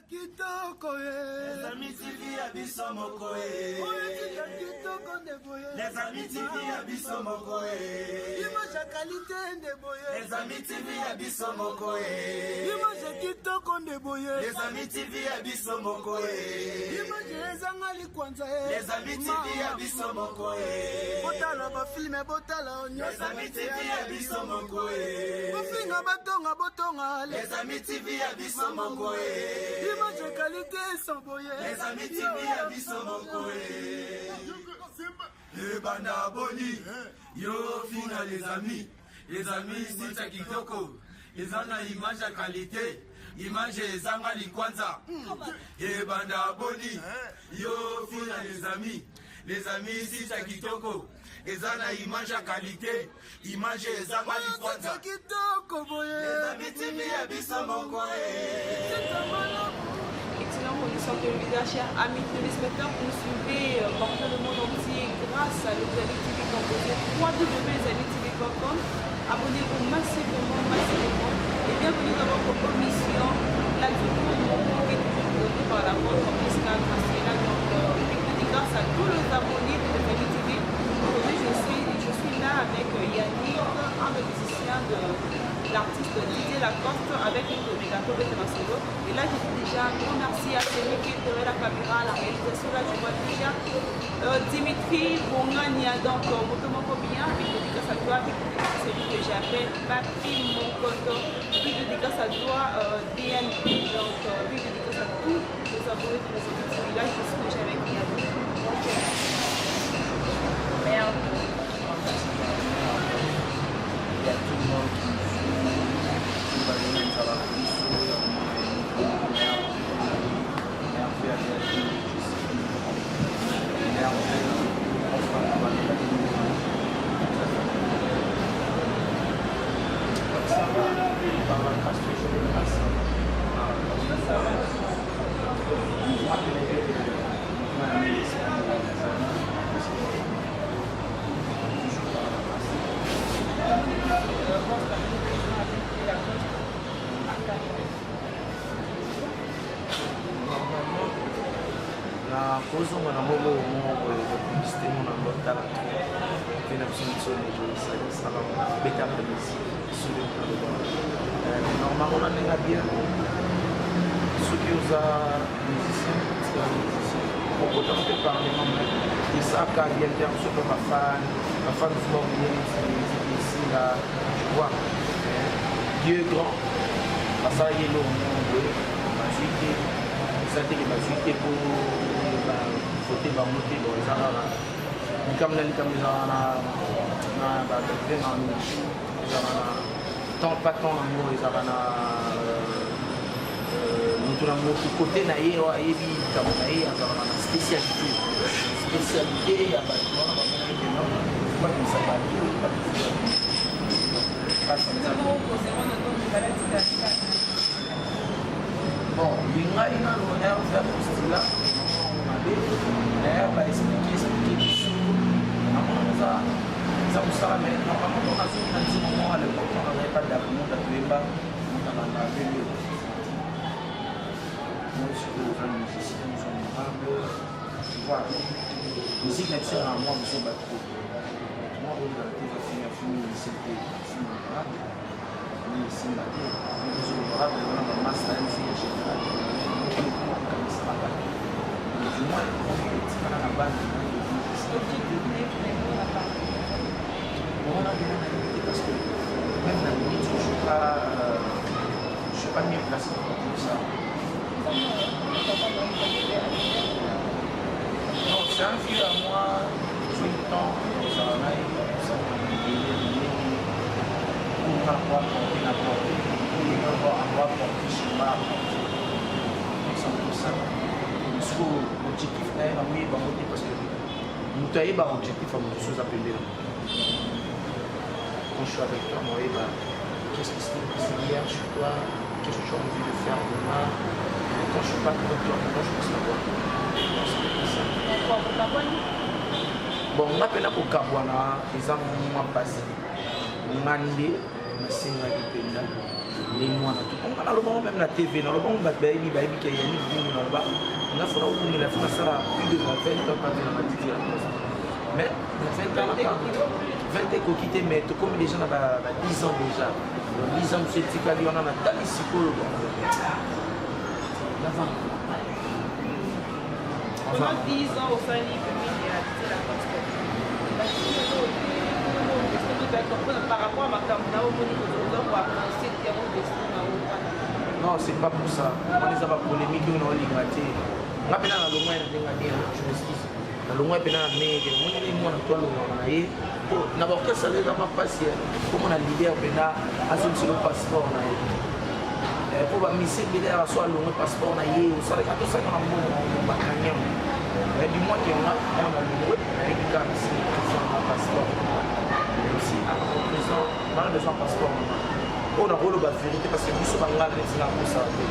Kitoko Les Amis TV ya biso moko e. Kitoko nde boye. Les Amis TV ya biso moko e. Image ya qualité nde boye. Les Amis TV ya biso moko e. Image ya kitoko nde boye. Les Amis TV ya biso moko e. Image ezanga likwanza e. Les Amis TV ya biso moko e. Botala bafilme, botala Les Amis TV ya biso moko e. Bofinga, batonga, botonga. Les Amis TV ya biso moko e. Image ya qualité sans boye. Les Amis TV ya biso moko e. Ebanda boni yo finga Les Amis, Les Amis site kitoko eza na image ya qualité, image ezanga likwanza. Ebanda boni yo finga Les Amis, Les Amis site kitoko eza na image ya qualité, image ezanga likwanza. Kitoko boye. Les Amis TV ya biso moko e. Excellent condition téléviseur, chers amis téléspectateurs, vous nous suivez partout dans le monde entier grâce à Les Amis TV composé www.lesamistv.com. Abonnez-vous massivement, massivement et bienvenue dans votre émission La Culture qui est toujours présentée par la vôtre Prisca Graciela. Donc, big dédicace à tous les abonnés de Les Amis TV. Aujourd'hui, je suis là avec Yannick, un des musiciens de l'artiste Didier Lacoste avec une de Solo. Et là, je dis déjà un grand merci à celui qui est derrière la caméra, la réalisation. Là, je vois déjà Dimitri Bongania, donc Moto Moko bien, big dédicace à toi, big dédicace à celui que j'appelle Papi Mokoto, big dédicace à toi, DNP, donc big dédicace à tous les abonnés de nos amis TV. Là, je suis déjà avec Yannick. Bonjour. Merde. Il y a tout le monde qui nous suit, qui va donner ça va biso, merde, merci à merci, enfin, on va ça va, par la grâce de Dieu, ça va. Moi, toujours par la grâce. Votre avec Didier Lacoste à Carré. Normalement na kozonga na moko moko boye, bapublicité mo na lotala trop mpe na biso biso ejoisala betaka musique soki naloba normalement na ndenge bien. Soki oza musicien, tikala musicien, okota mpe parlement, mais esaka bien te. Yango soki bafan bafan mosusu bakoye neti musique esinga, tu vois, Dieu grand basalaki eloko moko boye, bazwi te. Eza teke bazwi te mpo bafote bango te. Bon, eza kaka likambo na likambo, ezalaka na babengaka nini, ezalaka na temps pas temps yango, ezalaka na moto na moto kote na ye oyo ayebi likambo na ye, azalaka na spécialité ya bato wana. Bamonaki ke non, bakimisa bato, bakimisa. Bon, ngai nano Herve Postila mabe d'ailleurs baexplique explique biso, namona eza eza mosala, mais normalement mpo nazongi na nzembo moko à l'époque nazali pas d'accord. Toyemba moto alanda vele moi, sikoyo oza musicien, oza honorable, tu vois, musique na biso na mwa biso bato mwa ozala te, bafinga fini musicien te, fini honorable esimba te. Biso honorable wana bamaster mso ya général okanisaka bato, du moins etikala na bana. Wana bena nayebi te, parce que même na minute je suis pas mieux placé pour dire ça. Non, c'est un vieux à moi, soki temps ozala na ye, pour avoir porté na porte, pour avoir porté schéma, apporté, c'est un peu ça. Siko objectif na ye namoyeba ngo te, parce que moto ayebaka objectif ya moto so oza pembeni. Quand je suis avec toi, moi, qu'est-ce qui s'est passé hier chez toi, qu'est-ce que tu as envie de faire demain. Mais quand je suis pas avec toi, maintenant je peux savoir. C'est ça. Bon, nga mpena kokabwana eza mwa mpasi. Nga nde nasengaki mpenza. Nde mwana to nga nalobango meme na TV, nalobango bato bayebi, bayebi ke Yannick Dingu naloba nga fona owumela, fona sala plus de 20 ans kati na matiti ya poste. Mais na 20 ans naka 20 ekoki te, mais tokomi déjà na ba 10 ans déjà. Donc 10 ans mosusu etikali wana, natali sikoyo navanda. Pendant 10 ans osali pembeni ya Didier Lacoste, par rapport à makambo na omoni oza koavance yango destin na yo wana? Non, c'est pas pour ça. Wana eza bapolémique oyo naolinga te. Nga mpena nalongwa ye na ndenge bien, je m'excuse, nalongwa ye mpena na ndenge omoni nde mwana to alongwaka na ye po na baorchestre eza mapasi komona leader mpena azongiselo passeport na ye po bamisi ebele yaka so alongwe passeport na ye osalaka tosalaka na mbongo bakangi yango. Mais du moins ke nga mwana alongwe, nayebi kaka nasi na passeport aussi président bana besoin passeport nanga oyo nakoloba vérité, parce que biso bangala neti nakosala te.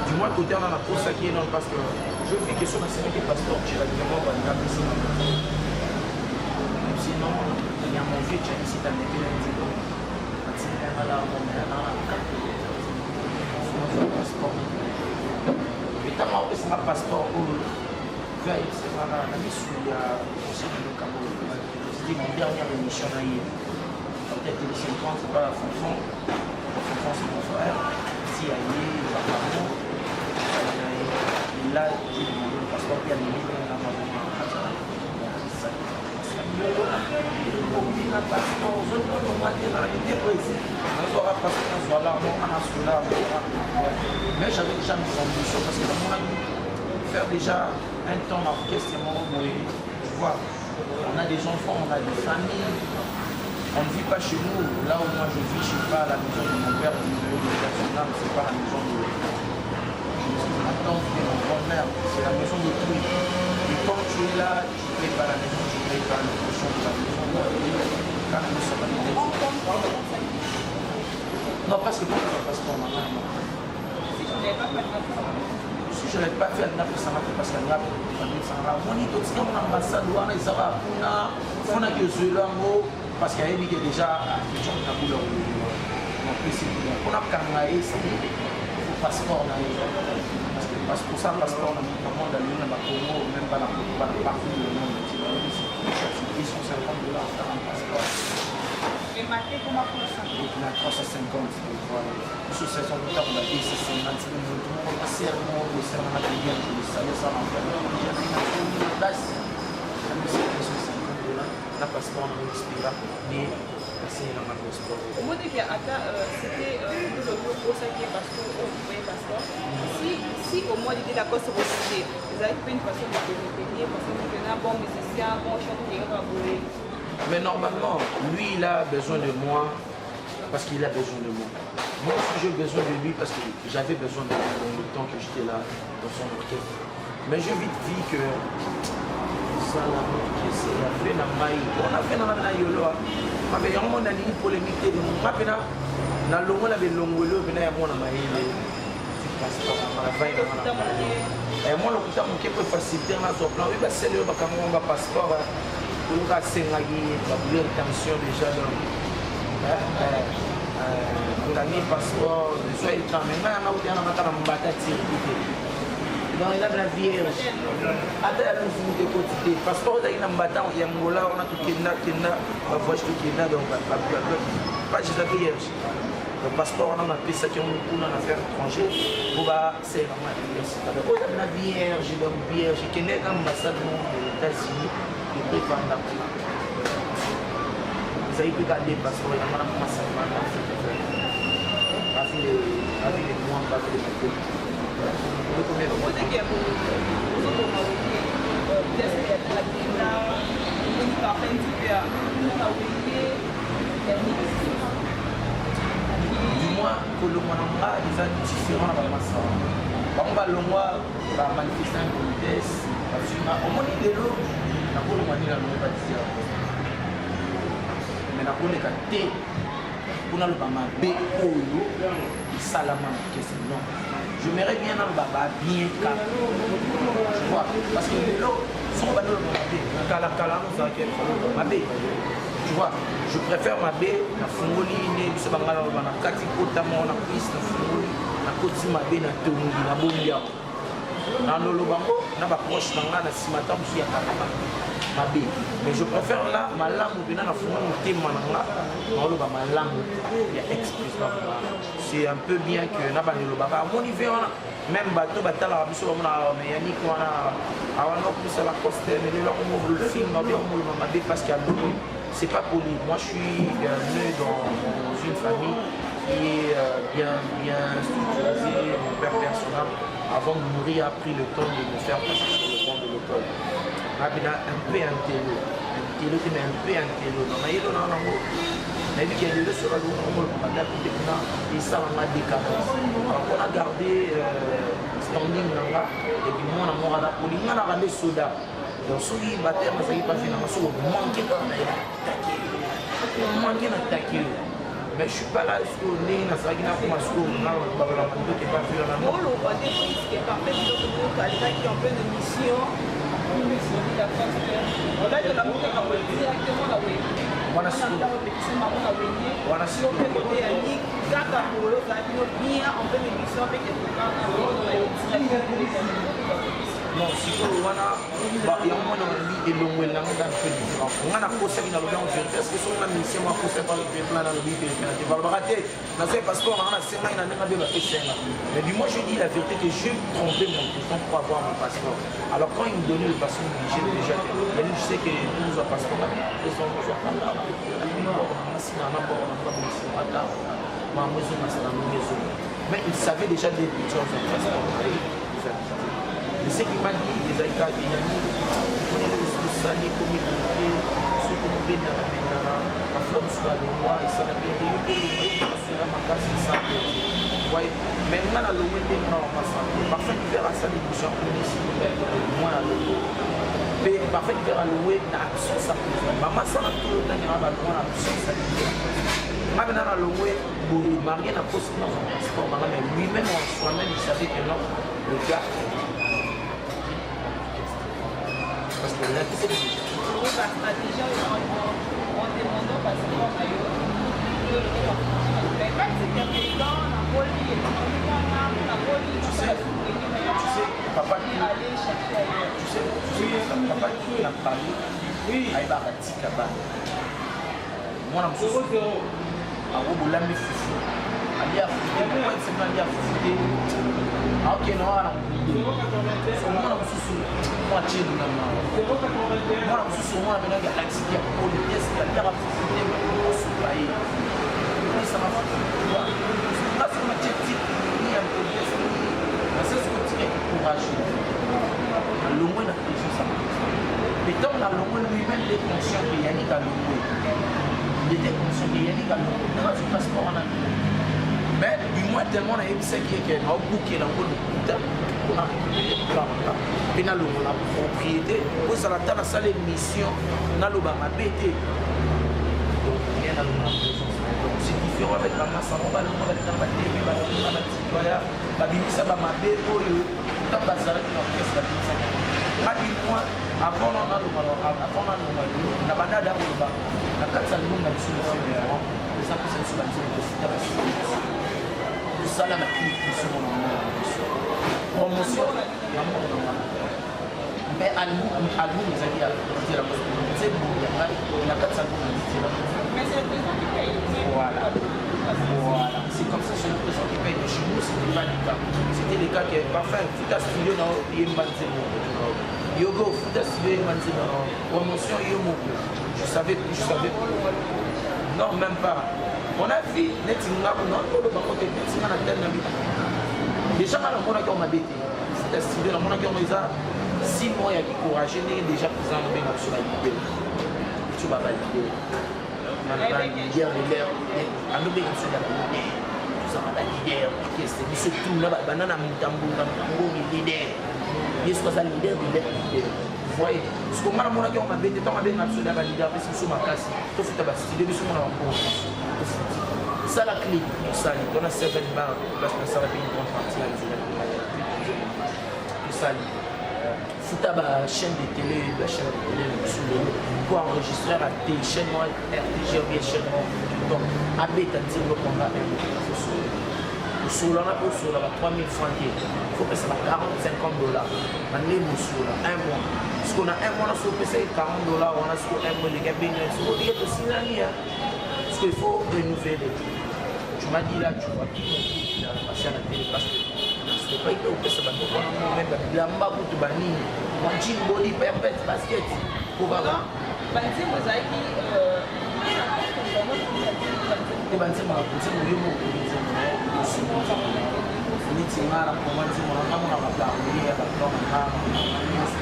Du moins côté wana nakosaki ye nano, parce que je vis que so nasengaki passeport directement, balinga pesi na sinon il y a mon vieux Chinese tamepela nzelo atindelanga la mona na carte passeport. Etango apesanga passeport oyo, ayebisanga na misu ya conseil de lokambo. C'était mon dernière émission na ye, peut-être Télé 50, c'est pas la fonction. La fonction, c'est mon frère si aye bakango. Et là j'ai demandé le passeport, puis amemi na na passeport ozolonga te na te président nazwaka passeport, nazwa larmo ana sola. Mais j'avais déjà mes ambitions, parce que namonaki faire déjà un temps na orchestre moko boye, tu vois, on a des enfants, on a des familles, on ne vit pas chez nous. Là où moi je vis, je suis pas à la maison de mon père, de son âme, c'est pas la maison de, je m'excuse, ma tante et ma grand-mère, c'est la maison d'autrui. Et quand tu es là, tu ne payes pas la maison, tu ne payes pas le caution de la maison. Quand nous sommes à. Non, parce que pour le passeport, maman, Si tu n'avais pas fait de si je n'avais pas fait napesanga te, parce que nga babebisanga, omoni, totika ngo na ambassade wana ezaka kuna, fonaki ozwela yango, parce que ayebi ke déjà na bula napesi mpona kanga ye faut passeport na ye, parce que pour ça passeport na monde alelo na bacongo, même bana bana partout le monde entier, bayebi c'est 250 $ faire un passeport. Mais maté comment 350? Na 350, voilà, biso 700 ntango ba 250. Motu moko passer moko esalanga bien, je le savais ça na place amisi 250 $ na passeport nango expira mais asengelanga passeport. Omoni ke ata c'était lolobi okosaki passeport oyo okoye passeport, si au moins l'idée Lacoste refusé, ezalaki mpe une façon de te retenir, parce que tu es un bon musicien, bon chanteur, kaka boye. Mais normalement, lui, il a besoin de moi parce qu'il a besoin de moi. Moi aussi, j'ai besoin de lui parce que j'avais besoin de lui dans le temps que j'étais là, dans son orchestre. Mais je vite vu que ça, la fait na ngai, on a fait na ngai na yolo mabe yango mo nalingi polémique te. Nga mpena nalongola belongoli oyo mpena ya mwana mayele passeport na mwa lokuta moke po facilité nga azwa plan oyo basele oyo bakanga ngo bapasseport oyoka asengaki babule rétention déjà. Donc ngangi passeport ezwa etan, mais ngai yanga kuta yanga kaka na mbata tirki te, donc eza na vierge ata ya lufumu te koti te. Passeport ezalaki na mbata ya Ngola wana, tokenda kenda bavoyage, tokenda, donc page eza vierge. Donc passeport wana napesaki yango kuna na affaire étranger po baselanga ya sika. Oyo eza na vierge, donc vierge ekendeki ambassade moko de États-Unis epe vanda kuna. Ezali mpe kaka de passeport yango na masanga na avile mwamba avile makoli. Ozeki ozobonga wenge, peut-être akenda omoni parfum divers na wenge ya nini? Du moins kolongwa na nga eza différent na bamasala bango balongwa bamanifestant impolitesse bafinga. Omoni lelo nakolongwa nde nalongwa batisi yango, mais nakoleka te mpona loba mabe oyo esalama na kese. Non, j'aimerais bien naloba babien kaka, tu vois, parce que lelo soko bandi oloba mabe kalakala wana ozalaki mabe. Tu vois, je préfère mabe nafungoli nde biso bangala naloba na kati kota moko na cuisse, nafungoli, nakoti mabe, natongi, nabombi yango, nanoloba yango na baproche na ngai na nsima, ta mosusu ya kaka mabe. Mais je préfère là malamu mpena nafungoli motema na nga, naoloba malamu ya ex président. C'est un peu bien que na banelobaka amoni ve wana, même bato batalaka biso bamonaka, mais Yannick wana awana okomisa Lacoste, mais lelo akomolofinga bien, omoloba mabe parce que alobi, c'est pas poli. Moi, je suis né dans une famille qui est bien bien structurisée. Mon père personnel, avant de mourir, a pris le temps de me faire passer sur le banc de l'école. Ngabina un peu intello, intello te, mais un peu intello. Donc nayelo na nango, nayebi ke lelo soki alongo omoloba mabe akute kuna, esalanga décadence. Alors mpona garder standing na nga, et puis mwana moko aza kolinganaka nde soda. Donc soki baterme azalaki pafe nanga, soki omanke kaka na ye, natake yo, omanke, natake yo. Mais je suis pas là sikoyo ndenge nazalaki, nakoma sikoyo balolanga ndoto epafe wana. Oloba te, puisque parfait biloko moko alekaki en pleine émission directement na wenge. Wana sikoyo. Wana sikoyo kaka boye ozala bino bien en pleine émission mpe ketokana. Non, sikoyo wana yango mwana nalobi elongweli nango eza un peu différent. Nga nakosaki, nalobi yango vérité, parce que soki nga musicien mo akosa plan, nalobi vérité na te, balobaka te nazwi passeport nanga, nasengai na ndenge abe bapesenga. Mais du moins je dis la vérité que je trompé mon président pour avoir mon passeport. Alors quand il me donnait le passeport, il me disait déjà que Yannick, je sais que tozwa passeport nga président, ozwa kanga nasina na bord nanga bomisimata makambo ezongasala ndenge ezonga. Mais il savait déjà dès que tu as un passeport. Mais ce qui m'a dit ezalaki kaka Yannick, osali ekomi boke, soki omobendana bendana bafla mosusu balongwa, esalaki ete yo mpe olongwa makasi esante. Voyez, mais nga nalongwe ndenge na bamasante. Parfum d'hiver asali émission akomisi mwa na longo mpe Parfum d'hiver alongwe na absence ya président. Bamasana to otangaka balongwa na absence ya leader. Nga mpena nalongwe boye marié na poste na passeport nanga, mais lui-même, en soi-même, il savait que non, le gars, parce que là c'est Bastratégie en demandant passeport na yo, Tu sais, papa, aller chercher ailleurs. Tu sais, papa qui na Paris ayebaka tika bana. Mwana mosusu akobolami fufu, alia fufu te, mpo alia fufu te, aokende wana na so. Mwana mosusu mwa tielu na mawa, mwana mosusu omona mpenaki alakisiki ya politesse, aliaka fufu te, osuka ye esanga fufu. Kasi matie type ni ya politesse, nase soki otikaki courage, alongwe na présence ya président. Mais ntango nalongwe, lui-même est conscient que Yannick alongwe. Il était conscient que Yannick alongwe ndenge azwi passeport wana. Mais du moins tellement nayebisaki ye ke naobukela yango lokuta mpona récupérer plan nanga mpe nalongola propriété, ozala ata nasala émission naloba mabe te. Donc rien, nalongola présence. Donc c'est différent avec bamasango, balonga baleka na batv, balonga batitoya, babimisa bamabe oyo ntango bazalaki na orchestre babimisaki. Nga du moins, avant nalonga, avant nalonga na banda da koloba na kati ya album na biso, vraiment eza mpesa biso banzembo, tofuta basusu, tosala baclip biso mona mona na biso, promotion ya moko na wana. Mais album ezalaki ya Didier Lacoste, nzembo ya ngai na kati ya album ya Didier Lacoste. Voilà, c'est comme ça, c'est le président qui paye. Mais chez nous, c'était pas le cas. C'était le cas que, enfin, futa studio na yemba nzembo. Yogo, futa studio yemba nzembo. Promotion yo moko. Je savais, je savais. Non, même pas. On a vu, neti nga kuna, oloba kote, neti nga na telle na bi. Déjà nga namonaki yango mabe te. Futa studio, namonaki yango eza 6 mois ya décourager ndenge déjà président nobenga biso ba leader. Biso ba leader. Leader de l'air, alobenga biso ya baleader, tozalaka baleader orchestre biso tuna banda na mutambunga mutambongi leader, ye soki aza leader de l'air, leader. Voye siko nga namonaki yango mabe te. Ntango abenga biso ya baleader, apesi biso makasi, tofuta bastudio biso mona bambongo, tofuti, tosala clip, tosali tona seven bar place, nasala mpe une grande partie ya nzela ya clip, tosali. Futa ba chaîne de télé, ba chaîne de télé na biso lelo po enregistrer a te chaîne moko RTG ou bien chaîne moko donc abeta nzembo pendant un mois, faut solola. Osolola na mpe osolola ba 3000 francs te, faut pesa ba 40 50 $ na nde mosolola un mois. Siko na un mois na so opesa ye 40 $ wana, siko un mois eleki, abengi siko olie tosilani ya parce qu'il faut renouveler. Tu m'as dit là, tu vois tout mon clip dans la passer à la télé parce que c'est pas que opesa bandeko wana mo même bilamba kutu banini, mwa jean body perpète basket po kaka. Banzembo ezalaki? Te, banzembo, nzembo yo moko nzembo neti nga na koma nzembo na nga mona baparolier ya baplan na nga nyonso.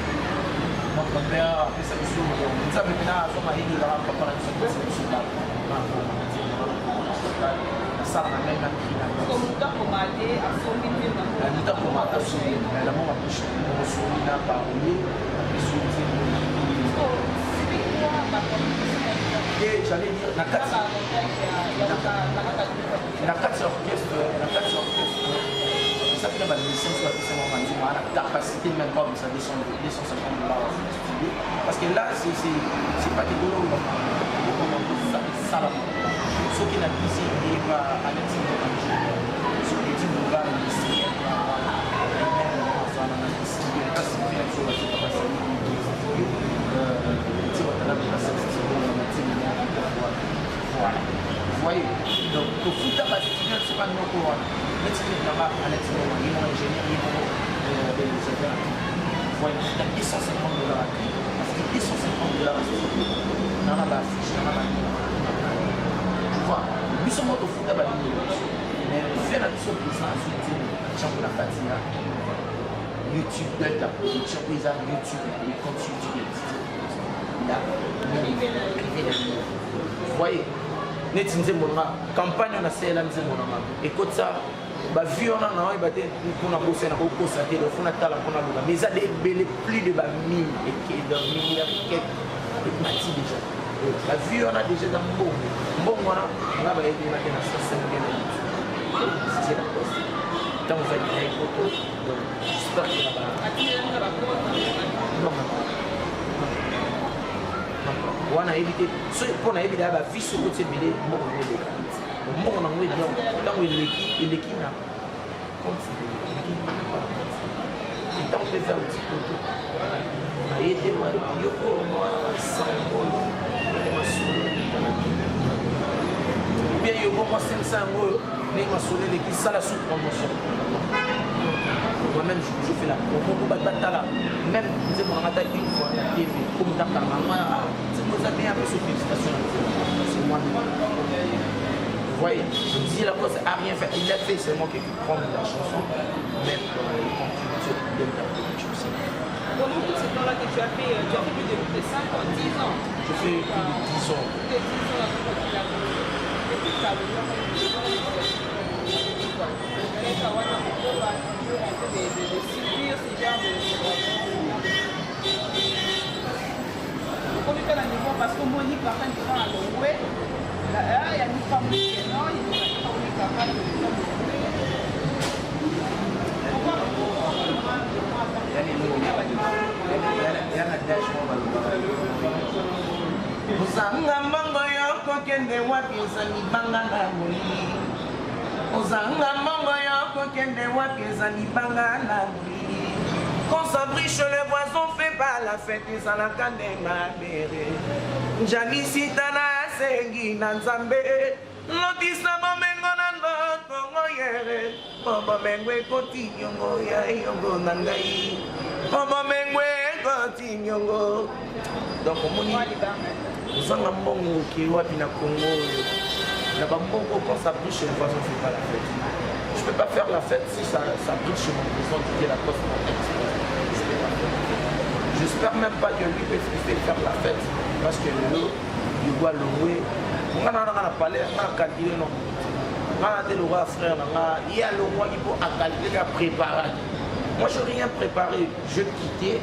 Notre père apesa biso, Nzambe mpena azwa mayele, ezalaka papa na biso, apesa biso bato na koma nzembo na nasalaka ngai na kina. Moto akoma te, asombi nzembo? Moto akoma ata sombi la moko, osombi na parolier, apesi yo nzembo. Et j'allais dire, na kati ya orchestre eza mpena bamusicien so bapesa bango banzembo wana capacité même pas ça 250 $ studio, parce que là c'est pas que dololo esalama. Soki na bisi eyeba Alex ingénieur, soki eti monga industriel azala na studio, kasi mpe biso batika basali studio ti batala basali studio na ntina. Voilà, vous voyez, donc tofuta bastudio biso banoko wana neti neti nanga Alex Ngoma, ye moko ingénieur, ye moko réalisateur. Vous voyez, nafuta 250 $ à clip, nafuti 250 $ à studio, nana baaffiche, nana banini, tu vois. Biso moko tofuta banini biso, mais fe na biso président azwi nzembo ntiango na kati ya YouTube Delta Production oyo eza YouTube, le compte YouTube ya Didier privé na bino. Voyez, neti nzembo nanga, campagne oyo nasalela nzembo nanga ekotisa bavue wana na oyeba te mpona bosa na kokosa te, donc fona tala mpona loba, mais eza de ebele, plus de bamille, milliard et quelque emati déjà. Bavue wana déjà eza mbongo. Mbongo wana nga bayebela te na 105 na YouTube Didier Lacoste ntango ozali na ye poto. Donc j'espère que na ba non, non, wana yebi te soki mpo nayebi daya bavi soki oti ebele, mbongo nango eleka, mbongo nango ntango eleki, eleki na compte, eleki ntango mpe vers oti poto naye te yoko mwa sango oyo ndenge masolo bien, yoko mwa 500 yango oyo ndenge masolo eleki, sala sous promotion. Moi-même, je fais la promo po bato batala même nzembo nanga ata une fois na TV po moto akanga nga, nzembo eza bien, apeso félicitation na nzembo. C'est moi-même. Vous voyez, Didier Lacoste a rien fait. Il a fait seulement que prendre la chanson, mettre dans le compte YouTube Delta Production. Pendant tout ce temps-là que tu as fait plus de 5 ans, 10 ans. Je fais plus de 10 ans. Plus de 10 ans dans la Depuis que tu as toujours en train de subir ce genre de okomi mpe na niveau parce que omoni partant devant alongwe ya likambo non, il est capable de Yana dash mo balobaka ozanga mbongo yo kokende wapi, eza libanga na molili. Ozanga mbongo yo kokende wapi, eza libanga na molili. Quand ça brille chez le voisin, fait pas la fête, ezalaka nde mabere. Njalisita na asengi na Nzambe lotisa bomengo na ndoto oyere po bomengo ekoti nyongo ya yongo na ngai, po bomengo ekoti nyongo. Donc omoni, ozanga mbongo oke wapi na Congo oyo na bambongo? Quand ça brille chez le voisin, fait pas la fête. Je peux pas faire la fête si ça brille chez mon président Didier Lacoste, mon ex. Je peux pas faire la fête. J'espère même pas que lui peut faire la fête parce que lelo Yugwa longwe nga na nga na palais, nga na calcule non, nga na te lokwa frère na nga ye alongwaki mpo acalcule ka préparaki. Moi, je rien préparé, je quitté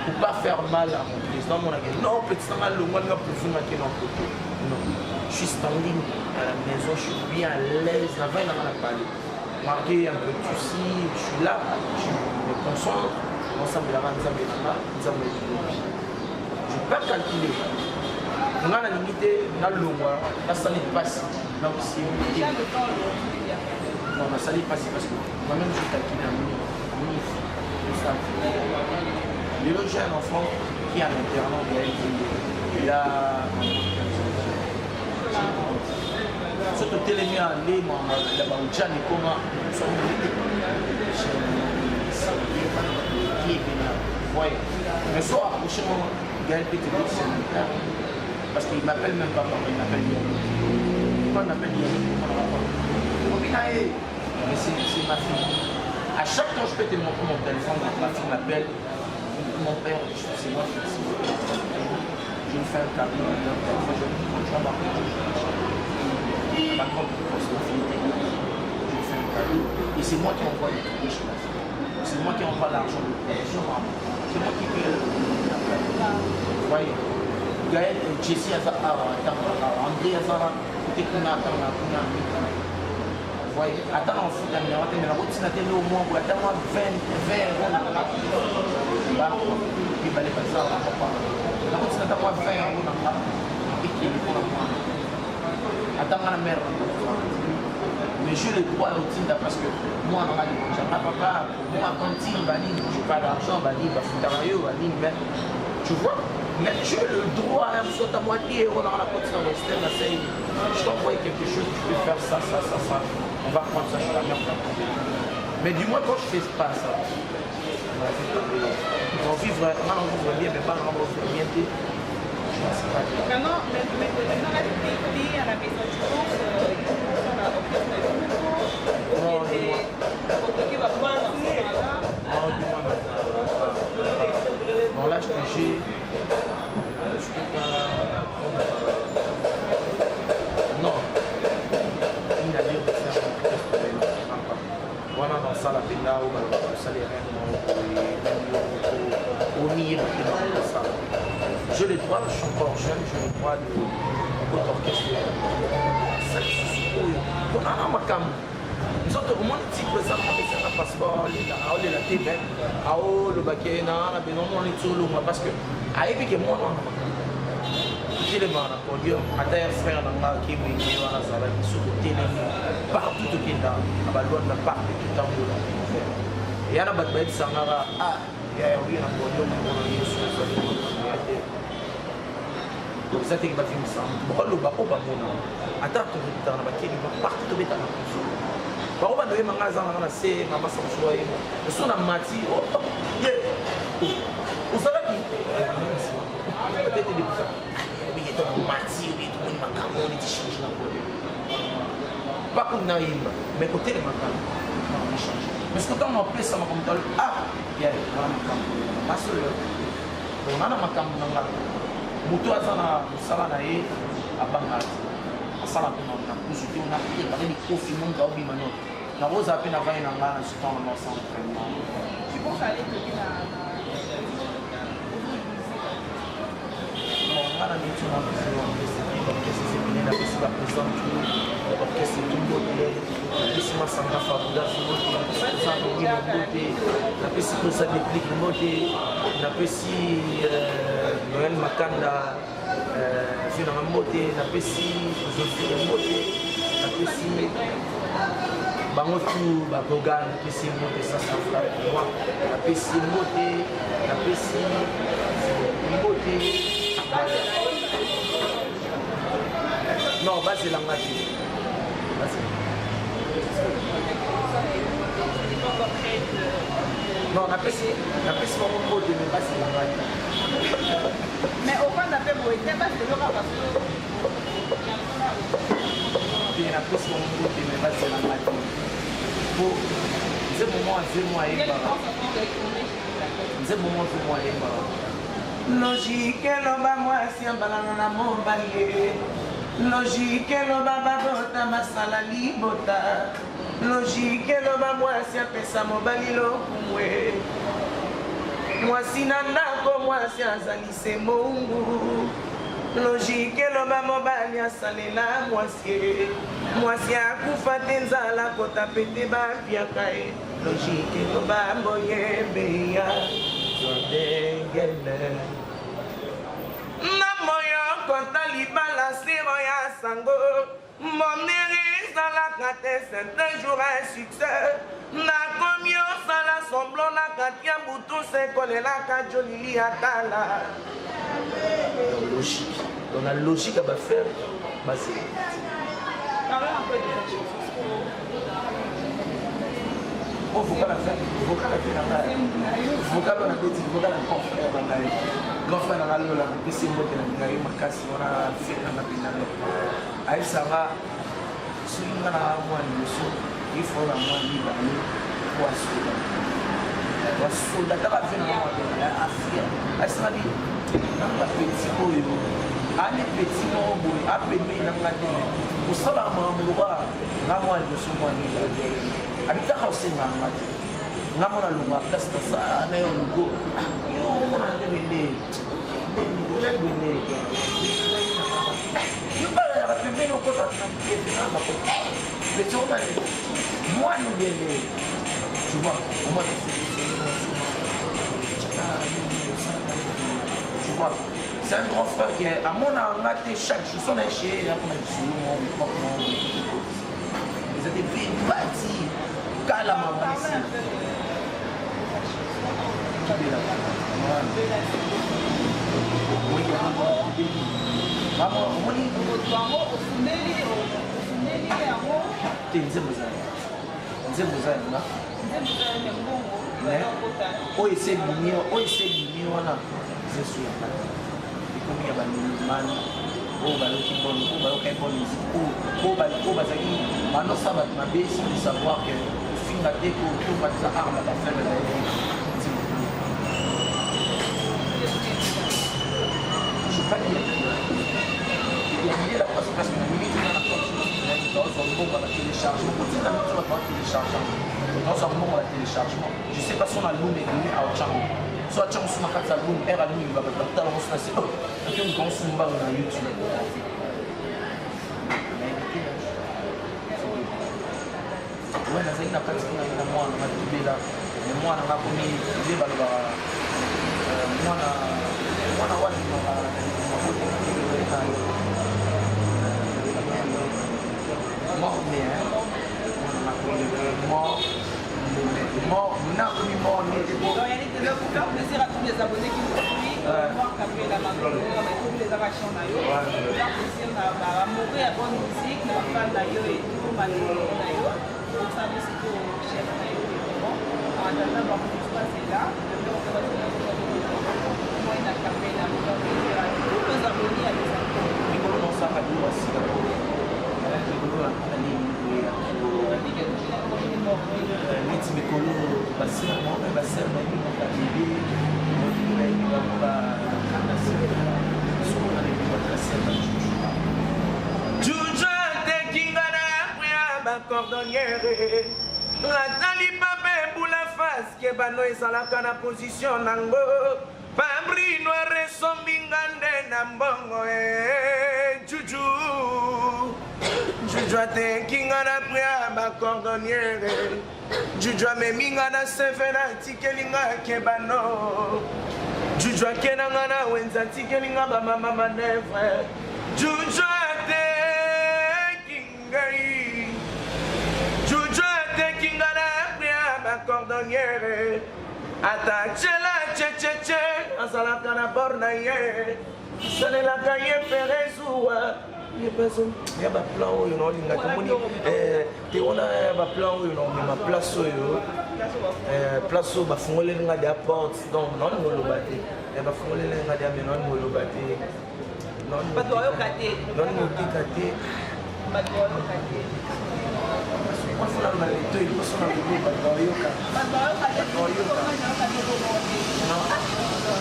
pour pas faire mal à mon président. Mon non, petit nanga longwa nga pufungaki na poto. Non, je suis standing à la maison, je suis bien à l'aise na vai nanga na palais, marqué un peu de soucis, je suis là, je me concentre. Naosambelaka Nzambe na nga, Nzambe ya lilobi. Je peux pas calculer. Nga nalingi te nalongwa nasali mpasi na Déjà le temps aujourd'hui il y a Non, nasali mpasi parce que moi-même je calcule na moni moni tout ça. Lelo j'ai un enfant qui est à l'internat, il a soki totelemi ya lema ya baujani ekoma mais so approché moi Gaël peut te dire c'est mon père parce qu'il m'appelle même pas papa, il m'appelle Yannick. Pourquoi il m'appelle Yannick? Mais c'est ma fille. À chaque temps je peux te montrer mon téléphone, ma fille m'appelle, mon père, c'est moi qui je me fais un cadeau, je me dis quand tu vas marquer, ma grande je me fais un cadeau et c'est moi qui envoie les cadeaux chez ma fille. C'est moi qui envoie l'argent de production, c'est moi qui paye le. Vous voyez, Gaël, Jessie aza awa, André aza kote kuna, atanga kuna. Vous voyez, ata na ofuta minanga te, me nakotina te loo mwa boye ata mwa 20 20 euro na mibale baza papa, nakotina ata mwa 20 euro na nga ekende mpona mwana ata nga na mare na. Mais j'ai le droit ya otinda parce que mwana nga likonzanga papa, moi cantine banini, j'ai pas d'argent, banini bafutaka yo banini, mais tu vois, mais j'ai le droit ya mosu ata mwa 10 euro nanga nakotina western na sei, je t'envoie quelque chose, tu peux faire ça, ça, ça, ça, on va prendre ça chez la mère. Mais du moins quand je fais pas ça, on vivre, nga na vivre bien, mais bana nga vivre bien te, je ne sais pas. Maintenant, maintenant là, tu es à la maison, tu penses sur la orchestre Non, dis-moi. Non, dis-moi. Dans l'âge que j'ai, je peux pas prendre. Non. Une allure de faire un orchestre, wana nasala mpenza oyo balobaka kosala erreur moko boye, même yo moko omiyeba te bakosala. J'ai le droit, je suis encore jeune, j'ai le droit de okota orchestre asali susu oyo mpona na makambo nzoto omoni type eza apesaka passeport, aolela te, mais aolobaki na na besoin mona neti olongwa parce que ayebi ke mwana wana makambo totelemaka na podium. Ata ya frère na nga akewenge wana azalaki, soki totelemi partout, tokenda na balwanda, partout totambola, eya na bato bayebisangaka: "Ah ya oye na podium mpona yesu ezali makambo ya te." Donc eza teke bavimisaka motu, bakoloba oyo bamona. Ata tobetaka na bakeli partout, tobetaka na kusu, bango bando oyeba nga aza nanga na se mama samso ayeba so na mati ye ozalaki peut-être depuis obike to mati obi tomoni makambo neti change na podium bakuni nayemba, mais kotelemaka change, parce que ntango apesa makambo talo, ah ya wana makambo masi oyo bona na makambo na nga, moto aza na mosala na ye abangaka te, asala mpe na kuzu te, ona prépare likofi mondo aobima no nakozala mpe na vai na nga na temps na sans vraiment. Tu penses aller toquer na Bon, nga na miti na biso orchestre, orchestre ezebele. Napesi baprésident tout orchestre tout mbote, napesi Masanga Fabudas mbote, napesi président Longino mbote, napesi président Déplique mbote, napesi Noël Makanda vie nanga mbote, napesi Zofire mbote, napesi bango tu baboga, napesi mbote sasa frère pour moi, napesi mbote, napesi mbote. Non, bazelanga te, bazela. Non, napesi bango mbote, mais bazelanga te. Mais ofanda mpe boye te, bazeloka parce que Te, napesi bango mbote, mais bazelanga te, po nzembo moko nzembo ayembaka, nzembo moko nzembo ayembaka. Logique eloba mwasi abalana na mobali ye. Logique eloba babota masala libota. Logique eloba mwasi apesa mobali lokumu ye. Mwasi na ndako, mwasi azali se moungu. Logique eloba mobali asalela mwasi ye. Mwasi akufa te nzala kota pete bapiaka ye. Logique eloba boyebeya. Dengene. Na moyo kota libala siro ya sango monere ezalaka te, c'est un jour un succès. Nakomi osala semblant na kati ya butu se kolelaka jolili ya kala. Dans logique, dans la logique ya bafaire bazela. Parlons un peu de ta chanson. Oh, vocal à faire, vocal à faire na ngai. Vocal wana beti, vocal ya grand frère na ngai. Grand frère na ngai Lola, napesi mbote na ngai makasi wana fe na ngai mpenza. Ayebisa nga soki nga na mwa liboso, il faut na mwa mibale po asoda. Basoda kaka fe na ngai mwa afia. Ayebisa nga bi nanga petit oyo ane petit moko boye apembeni na nga te kosala makambo lokola nga mwa liboso mwa mibale abitaka osenga nga te nga mona longa place nasala na yo luko yo omona nde bende bende yo balalaka pembeni okota petit omani mwana bende, tu vois, omona, tu vois, c'est un grand frère qui est amona nga te chaque jour so na ye chez ye akoma lisolo moko propre moko eza te mpe bati kala mamanisi kibela mama omoni Yango ofundeli yango. Te, nzembo eza yanga, nzembo eza yanga. Nzembo eza ya mbongo. Mais oyo ese ebimi, oyo ese ebimi wana eza esu yanga te, ekomi ya bamilomani oyo bayoki bonne, oyo bayokaki bonne musique, oyo bazalaki banosala bato mabe sans le savoir que kofinga te, kotonga eza arme ya bafaible na ye. Nzembo je pas dire la parce que na minute eza na compte naozwa mbongo ya batéléchargement kotinda minute bato batélécharge, naozwa mbongo ya téléchargement. Je sais pas son album ebimi aotyango so atyango so na kati ya album r album bato batala ngo so na se ake moto ango mbango na YouTube, nayebi te. Ouais, nazali na kati kuna na mwana nga tobela, me mwana nga komi nde balobaka mwana mwana wana mort né, mwana nga mort mort na komi mort né. Donc, Yannick, déjà, pour faire plaisir à tous les abonnés qui nous suivent, voir Capella Makambo, les arrachants na yo, pour faire plaisir à mourir à bonne musique, na fan na yo et tout, malheureusement na yo, pour ça, nous c'est au chef na yo, vraiment. En attendant, bon, tout se passe là, le on va se moi, na Capella, pour faire plaisir à tous nos abonnés, à nos abonnés. Mikolo nosaka biloko ya sika, mikolo nalini neti mikolo basere moko mpe basere nayebi moko babebe nayebi bango bakanda soko nayebi basere bajuju. Juju atekinga na ya bacordonniere, atali pape ebula faske bano ezalaka na position nango pabri noir esombinga nde na mbongo e juju. Juju atekinga na prix ya bacordonniere, juju ameminga na seve na atikelinga kebano, juju akenanga na wenze atikelinga bamama manevre. Juju ateki ngai, juju atekinga na prix ya bacordonniere, ata tiela chechece azalaka na bor na ye, salelaka ye pere zuwa ya baplan oyo naolinga tomoni te wana ya baplan oyo naomema place oyo, place oyo bafungoleli nga deya porte. Donc naolinga oloba te, bafungoleli nga deya, me naolinga oloba te. Bato bayoka te. Naolinga oteka te. Bato bayoka te. Wana na leto liboso na lobi bato bayoka. Bato bayoka te. Bayoka.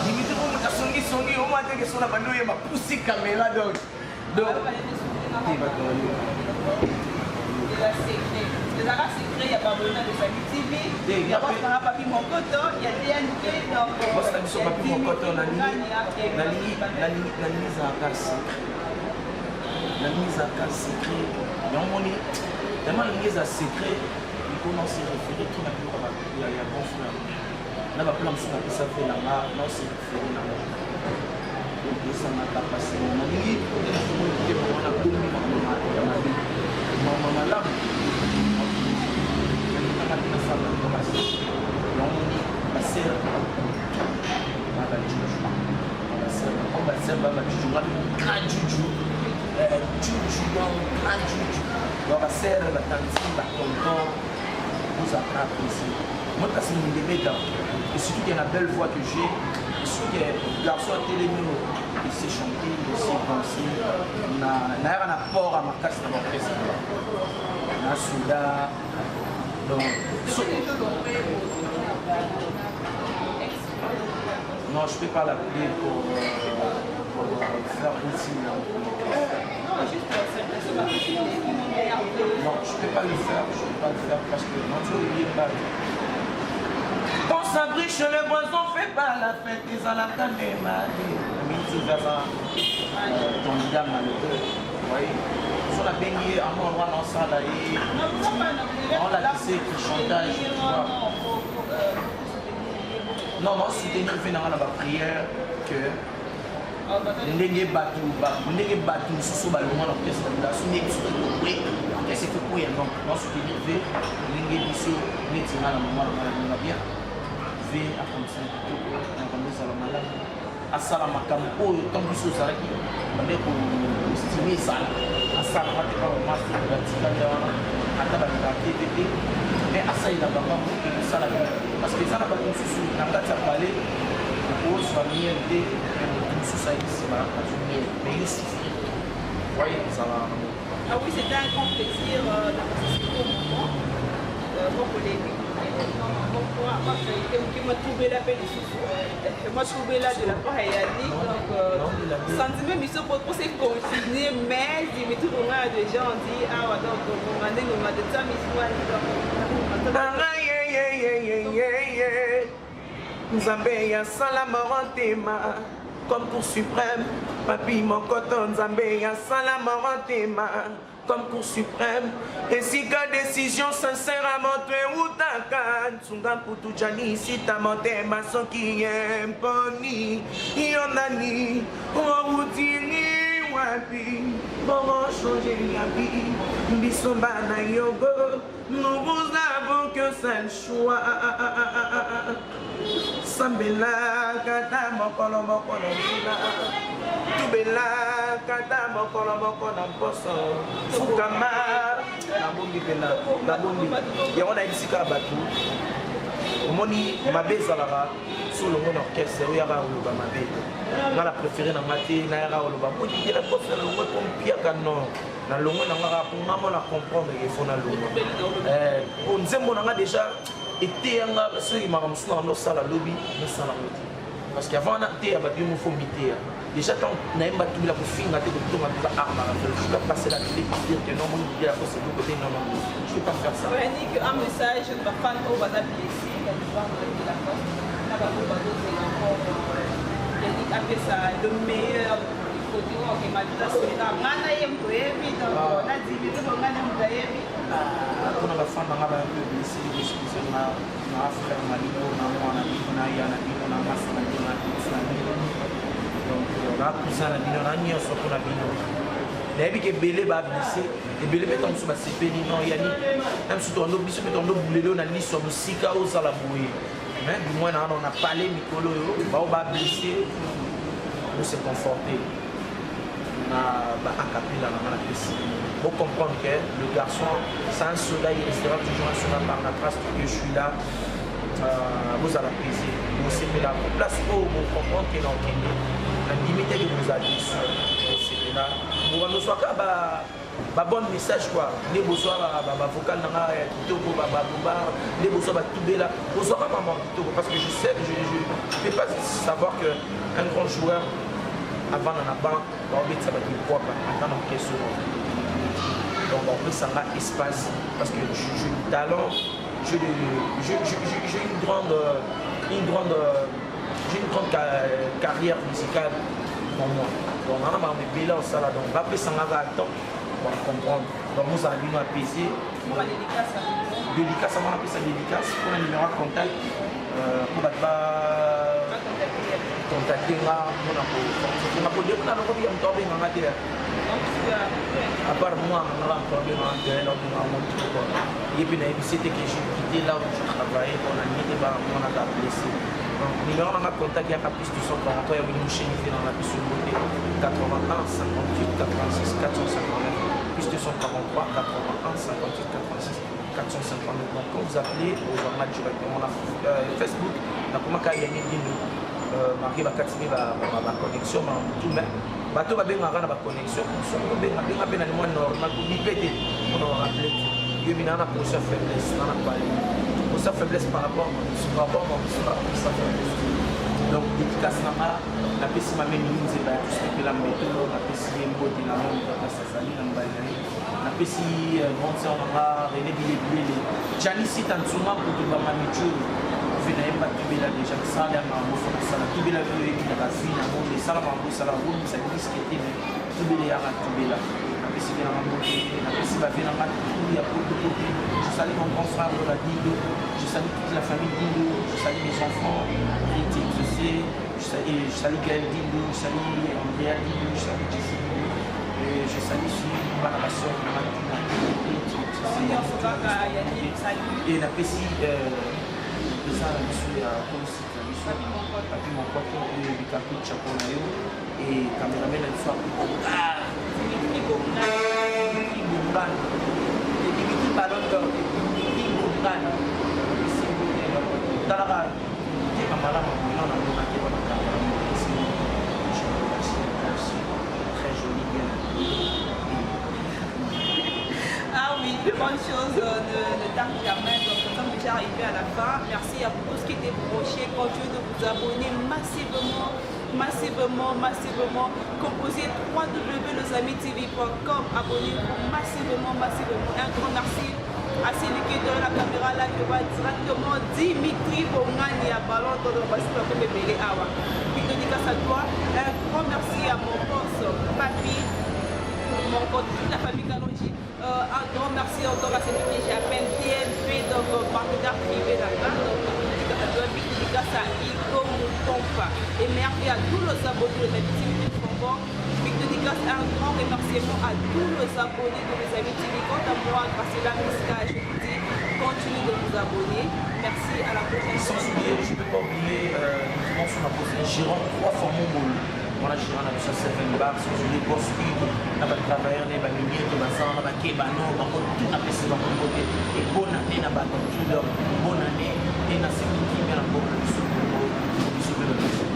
Limite po moto asongisongi omwa teke so na bandi oyeba pusi caméra, donc te bato bayoka. Eza secret, ezalaka secret ya babona de Sami TV, ya basanga Papi Mokoto ya DNT, donc Bosi na biso Papi Mokoto, nalingi ezalaka secret, nalingi ezalaka secret. Yango moni tellement nalingi eza secret, likolo se référé to na biloko ya bon frère. Na ba plan mosusu napesa mpe na nga nose référé na ngo esangaka mpasi. Nalingi nde nafungoli motema wana, bombi makambo ya mabe, makambo malamu nalingaka te nasala makasi. Yango basere ba bajuju, basere comme basere ba bajuju, nga grand juju, juju, donc grand juju. Donc basere, batantine, batonton, ozalaka plaisir. Moi kasi ndebeta, et surtout qu'il y a la belle voix que j'ai, et surtout que garçon atelemi oyo, il sait chanter, il sait danser. Nayaka na port ya makasi na baorchestre na soda, donc non, je peux pas l'appeler pour faire routine. Non, juste Non, je peux pas le faire, je peux pas le faire parce que non, tu oublies pas. Quand ça brille chez le voisin, fait pas la fête, ezalaka nde mabe. Minti aza candidat malheureux, voyez. So nabengi ye yango wana, osala ye, olakise ki chantage, tu vois. Non, non, soutenir mpe nanga na baprière que ndenge bato mosusu balongwa na orchestre na so ndenge biso tokwe orchestre efo koya. Non, non, soutenir ve ndenge biso neti nga na mama na nga na bien ve acontinue kitoko, makambo ezala malamu, asala makambo oyo ntango biso ozalaki bande koestime esala, asalaka te. Kaka master batikali wana, ata balingaka te te te, mais asalela bango ekosala bien, parce que eza na bato mosusu na kati ya palais, okozwa miel te, mais moto mosusu ayi nsima azwi miel, mais yo souffrir, voye ezalaka nango. Ah oui, c'était un grand plaisir d'avoir ce beau moment. Bon polémique. Moi, trouvé la belle moi trouvé là de la part ya Yannick. Donc, sentiment miso pour se confiner, mais mais tout le monde déjà on dit ah ouais, donc on m'a dit on m'a dit ça miso. Nzambe ya sala motema comme Cour suprême, papi mokoto. Nzambe ya sala motema comme Cour suprême, esika décision sincère ya moto eutaka. Nsunga mputu janisita motema soki ye mponi yo nani outili wapi bongo change ya vie. Biso bana yogo, nous vous avons qu'un seul choix: sambelaka ta mokolo moko na nzela, tubelaka ta mokolo moko na mposo, fukama. Nabombi mpena, nabombi yango. Nayebisi kaka bato, omoni mabe ezalaka so olongo na orchestre, oyaka koloba mabe. Nga na préféré na nga te nayaka koloba motikela poste na longo po mpiaka. Non, na longo na nga kaka po nga mo na comprendre ke fo nalongwa po nzembo na nga déjà eteyanga. Soki makambo mosusu na nga osala lobi, nasala ngo te, parce que avant nateya bato, yo mofo miteya déjà. Tant nayemba tubila, kofinga te, kotonga te, ba arme. Je peux passer la télé pour dire que non, moi la poste de côté. Non, non, je peux pas faire ça. Yannick, un message de bafan oyo baza blessé ya départ de la poste na bango, bazozela encore Yannick apesa le meilleur côté oyo okema tuta solika. Nga na ye moto oyebi, donc nadimi mpe nga na moto ayebi. Mpona bafan nanga ba un peu blessé, excuse nga na frère na bino, na mwana bino, na ya na bino, na masa na bino, na petit na bino, donc na cousin na bino, na nyonso mpona bino. Nayebi ke ebele bablessé, ebele mpe ntango mosusu basepeli. Non, yani na biso tondo, biso mpe tondo bulelo na liso ya mosika ozala boye, mais du moins na wana on a parlé mikolo oyo bao bablessé se conforter na baacapella na nga. Napesi bocomprendre que le garçon, c'est un soldat, il restera toujours un soldat par la grâce que je suis là. Bozala plaisir, bosepela place oyo, bocomprendre ke na okende nandimi te ke bozala déçu. Bosepela, bobandoswaka babonne message quoi, nde bozwa bavocal na nga ya kitoko, babomba nde bozwa batubela, bozwaka mama kitoko, parce que je sais, je peux pas savoir que un grand joueur avanda na banc, baobetisa bato ekwaka ata na orchestre. Donc bapesanga espace parce que j'ai du talent, j'ai une grande carrière musicale pour moi. Donc nana makambo ebele osala, donc bapesanga kaka temps comprendre. Donc mozala bino apaisé. Dédicace, wana apesa dédicace mpona numéro ya contact. mpo bato ba contacte nga mpona kofortifie nga po depuis nalokobi ya moto abenga nga te à part moi nga moto abenga nga te abenga nga moto quoi ye mpe nayebisi ete que je quitté là où je travaillais mpo na nini te bamona ka blessé. Donc numéro nanga contact yaka plus 243 ya wili musheni mpe nanga biso mbote 81 58 86 459, plus 243 81 58 86 459. Donc quand vous appelez, ozwanga directement na Facebook. Nakomaka Yannick Dindo, marqué bakatimi baconnexion mamutu, mais bato babengaka na baconnexion. Soki obenga, benga mpe na limwa normal, kobipe te mpona orappele te. Yobi naa na position faiblesse, naa na pale position faiblesse par rapport à faiblesse. Donc dédicace na nga, napesi mame Minzeba ya tosepela mbeto, napesi ye mbote na monde place azali na mobali na ye. Napesi grande sœur na nga René Bilebilele, Jani Sita Ntsuma, kutu bamamicu ve nayemba tubela déjà sala ya makambo fo nasala tubela oyo oyebi na bavi na monde esala makambo esala bomisa diske te, mais tubela eyaka tubela. Napesi mpe nanga mbote, napesi bave nanga tout ya poto poto. Je salue mon grand frère Lola Dindo, je salue toute la famille Dindo, je salue mes enfants Riti Exaucé, je salue Gaël Dindo, je salue Andrea Dindo, je salue Jessie Dindo et je salue aussi bana basœur nanga Tina. Et napesi eza na biso ya komisite na biso Papi Mokoto oyo ebika coup de chapeau na yo et cameraman na biso Dimitri Bongani, Dimitri Ballon d'Or, Dimitri Bongani. Talaka tema malamu boyina na mona te wana caméra. Très joli, bien habillé. Ah oui, de bonnes choses ne tardent jamais. Donc, nous sommes déjà arrivés à la fin. Merci à vous tous qui étaient branchés. Continuez de vous abonner massivement, massivement, massivement. Composez www.losamitv.com. Abonnez-vous massivement, massivement. Un grand merci à celui qui est derrière la caméra. Là, je vois directement Dimitri Bongani à Ballon dans le comme Bébé Awa. Big dédicace à toi. Un grand merci à mon boss, Papi, mon toute la famille Kalonji. Un grand merci encore à celui que j'appelle TNP, donc partenaire privé là-bas. Donc, dédicace à toi, big dédicace à Igo Moukompa. Et merci à tous nos abonnés de Amis TV du Congo. Big dédicace, un grand remerciement à tous nos abonnés de mes amis TV. Quant à moi, Graciela Miska, je vous dis, continuez de vous abonner. Merci, à la prochaine. Sans oublier, je ne peux pas oublier, mention na posé gérant trois fois Mongol. Wana gérant na biso Seven Bar, sans oublier Boss Hugues, na batravailleur na ye, baminier to baza wana, bakebano bango tout, napesi bango mbote et bonne année na bato tout. Donc bonne année e nasengi kimia na mboka na biso Kongo, biso mpe babiso.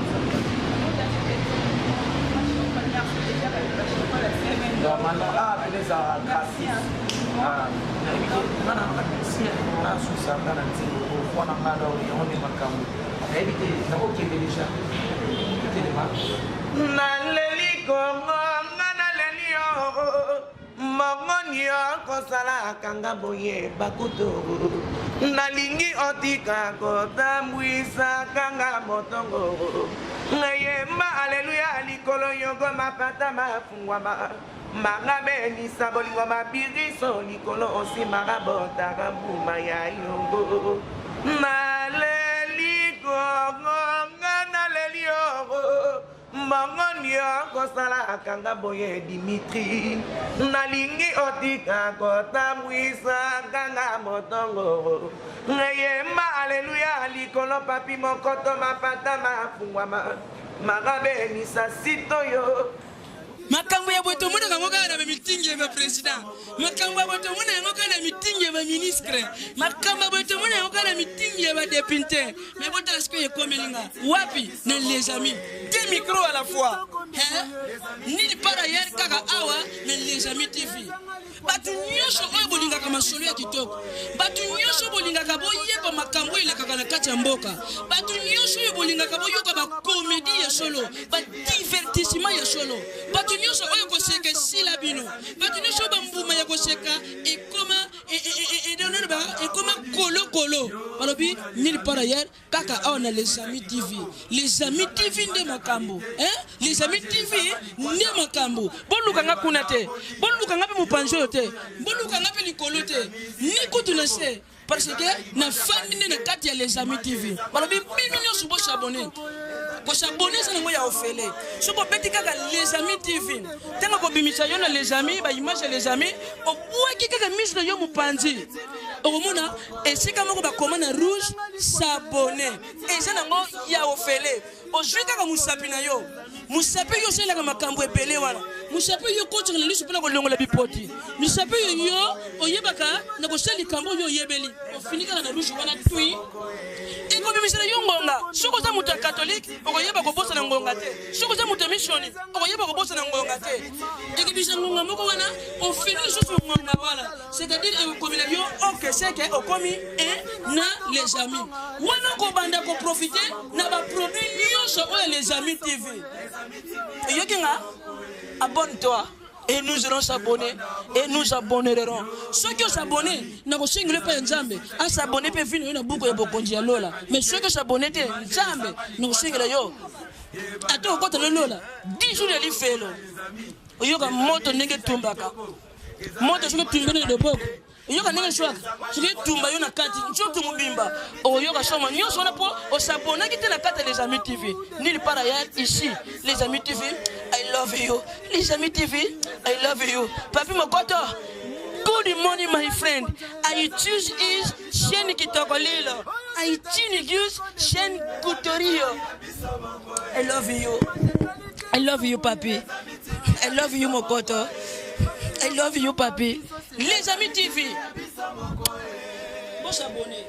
Normalement, ah, pene ezalaka gratis. Nayebi te, nga na si nasusaka na nzela wana, nga donc yango nde makambo nayebi te. Nakokende déjà, totelema. Naleli Kongo, nga naleli yo mongoni, okosalaka nga boye bakutu. Nalingi otika kotambwisaka nga motongo. Ngayemba aleluya likolo yoko mapata mafungwama makabenisa bolingo mabiriso likolo osimaka botaka mbuma ya yongo. Naleli Kongo, nga naleli yo mbongoni, okosalaka nga boye Dimitri. Nalingi otika kotambwisaka nga motongo. Ngeyemba aleluya likolo papi mokoto mapata mafungwama makabenisa sitoyo. Makambo ya boye tomonaka yango kaka na bamitingi ya baprésident, makambo ya boye tomona yango kaka na mitingi ya baministre, makambo ya boye tomona yango kaka na mitingi ya badéputé. Mais botala sikoyo ekomeli nga wapi na Les Amis, deux micros à la fois, hein? Nini par ailleurs kaka awa na Les Amis TV. Bato nyonso oyo bolingaka masolo ya kitoko, bato nyonso bolingaka boyeba makambo oyo elekaka na kati ya mboka, bato nyonso oyo bolingaka boyoka bacomédie ya solo, badivertissement ya solo, bato nyonso oyo koseka esila bino, bato nyonso oyo bambuma ya koseka ekoma ekoma kolokolo, balobi nini par ailleurs kaka awa na Les Amis TV. Les Amis TV nde makambo, hein? Les Amis TV nde makambo. Bolukanga kuna te, bolukanga mpe mopanzi oyo te, bolukanga mpe likolo te, ni kutu na se. Parce que nafandi nde na kati ya Les Amis TV. Balobi bino nyonso bosabone. Kosabone eza nango ya ofele. Soki obeti kaka Les Amis TV, ntango kobimisa yo na Les Amis, ba image ya Les Amis, obwaki kaka miso na yo mopanzi. Okomona esika moko bakoma na rouge s'abonner. Eza nango ya ofele. Ozwi kaka mosapi na yo. Mosapi yo osalelaka makambo ebele wana. Mosapi yo okotisaka na liso mpona kolongola bipoti. Mosapi oyo yo oyebaka na kosala likambo oyo oyebeli. Ofini kaka na rouge wana tui. Ekobimisela yo ngonga. Soki oza moto ya katolike, okoyeba kobosana ngonga te. Soki oza moto ya misioni, okoyeba kobosana ngonga te. Ekobimisa ngonga moko wana, ofini lisusu ngonga wana. C'est-à-dire ekokomela yo ok seke okomi e na les amis. Wana okobanda koprofite na baproduit nyonso oyo les amis TV. Eyoki nga? Abonne-toi. Et nous allons s'abonner et nous abonnerons. Ceux qui s'abonnent, nakosengela epai ya Nzambe asabonne mpe vino yo na buku ya bokonzi ya lola. Mais soki osabonne te, Nzambe nakosengela yo ata okota na lola 10 jours ya lifelo, oyoka moto ndenge etumbaka moto. Soki etumbi na loboko, oyoka ndenge eswaka. Soki etumba yo na kati nzoto mobimba, okoyoka soma nyonso wana mpo osabonaki te na kati ya Les Amis TV. Nulle part ailleurs ici, Les Amis TV, I love you. Les Amis TV, I love you. Papi Mokoto, good morning my friend. I choose is chaîne kitoko lilo. I choose chaîne Kutorio. I love you. I love you, papi. I love you, Mokoto. I love you, papi. Les Amis TV. Bon s'abonner.